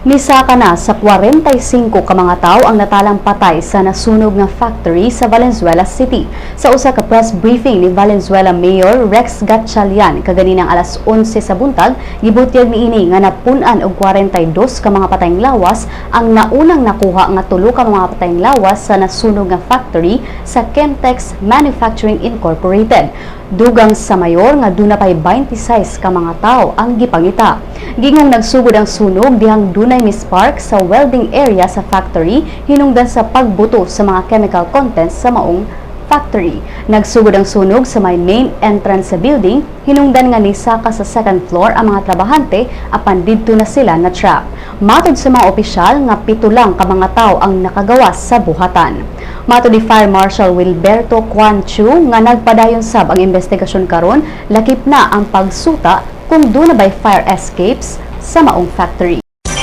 Misaka na sa 45 ka mga tao ang natalang patay sa nasunog nga factory sa Valenzuela City. Sa usa ka press briefing ni Valenzuela Mayor Rex Gatchalian kaganinang alas 11 sa buntag, gibutyag niini nga napun-an og 42 ka mga patayng lawas ang naunang nakuha nga tulo ka mga patayng lawas sa nasunog nga factory sa Chemtex Manufacturing Incorporated. Dugang sa mayor nga duna pay 26 ka mga tao ang gipangita. Gingong nagsugod ang sunog dihang dunay mispark sa welding area sa factory hinungdan sa pagbuto sa mga chemical contents sa maong factory. Nagsugod ang sunog sa may main entrance sa building, hinungdan nga nisaka sa second floor ang mga trabahante apan didto na sila na trap. Matod sa mga opisyal nga 7 lang ka mga tao ang nakagawas sa buhatan. Matod ni Fire Marshal Wilberto Kwan Chu nga nagpadayon sab ang investigasyon karon, lakip na ang pagsuta kung duna bay fire escapes sa maong factory.